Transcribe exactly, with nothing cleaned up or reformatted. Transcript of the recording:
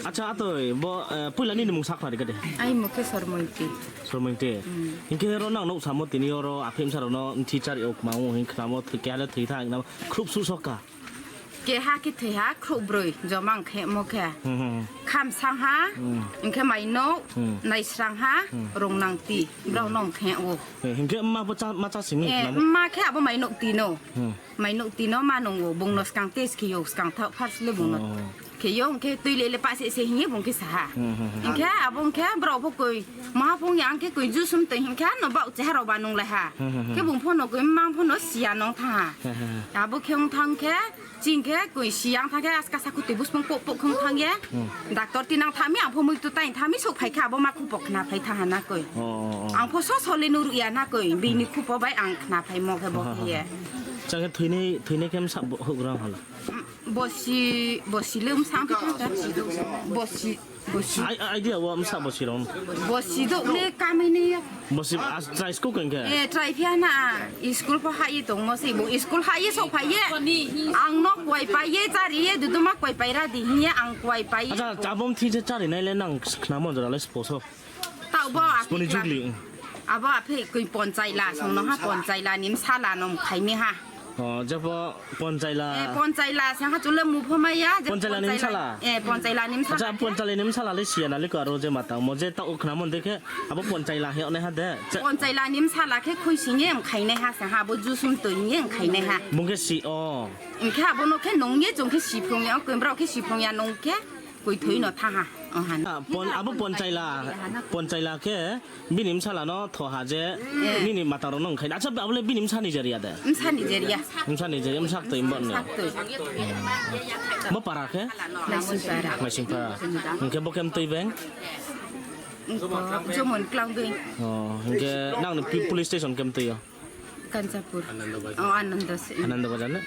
Acha, atoi, bo, eh, poila nini mung sakhnari kade? Aini mung khe Sormointi. Sormointi. Hing khe ro nang nouh samo tini oro aphimsa rao no mthi chari ou kma ou hing khnamo, thoi keha le thoi tha hing khnamo, khrouh suh soka. Keha khe thoi ha, khrouh broi, joma ong khe mo khe. Khamsang ha, hing khe mainouh, naisrang ha, rongnangti, brao no ong khe ou. Hing khe mma bo cha, ma cha simi khnamo? Mma khe abo mainouh tino. Mainouh tino ma nung ou, bung no skang test khe ou, skang thaoh first le bung no khe ou, hing khe tui le le pah se se hing ye bung khe sa ha. Hing khe abo hing khe brao pho koi, maha phung ya hing khe koi jusum toi hing khe no baoh cheha rao ba nunglai ha. Khe bung pho no koi mma pho no si ya nung thanng ha. Abo khe ong thanng khe, ching khe koi si ya ong thanng khe aska sakhu tui buspung poh poh khe ong thanng ye. Doctor tinang tha mi, ang pho muitu tai tha mi, souhphai khe abo ma khupo khnaphai thanng ha na koi. Ang pho soso le nuruh ya na koi, bini khupo bai ang khnaphaimo khe bo khe ye. Chang khe thoinai, thoinai khe bsa houhgra hala? Bosi, bosi le bsa phi tha. Bosi, bosi. Idea wo bsa bosi rao. Bosi douh le kamai nai ya. Bosi, try school khe? Try phi ya na. School pho hah ye tongmo se, bo school hah ye souhphai ye. Ang no kuaipai ye, chári ye, duduma kuaipai ra di hing ye ang kuaipai ye. Acha, abo mthi je chárinai le nang khnamo jora le spo so? Taoh bo, spo ni jugli. Abo aphe koi Ponchaila song no ha, Ponchaila ni bsala no mkhainai ha. Jepho Ponchaila. Ponchaila se ha chung le mu pho mai ya, Ponchaila ni bsala. Ponchaila ni bsala. Acha, Ponchaila ni bsala le si ya na le ko aro je ma tangmo je taoh khnamo de khe, abo Ponchaila hing yagnaiha de. Ponchaila ni bsala khe khuising ye mkhainaiha se ha, abo jusum toi hing ye mkhainaiha. Bung khe si o. Hing khe abo no khe nung ye chung khe siphrung ya, koi brao khe siphrung ya nung khe, koi thoi no thanng ha. Abo Ponchaila, Ponchaila khe bini bsala no tho ha je, nini mata rao no ong khai. Acha, abo le bini bsa ni jeria de? Bsa ni jeria, bsa toi bo no. Bo para khe? Maisingpara. Hing khe bo khe mtui beng? Jomon klang beng. Hing khe nang ni police station khe mtui yo? Kanchanpur. Anando Bazar. Anando Bazar na?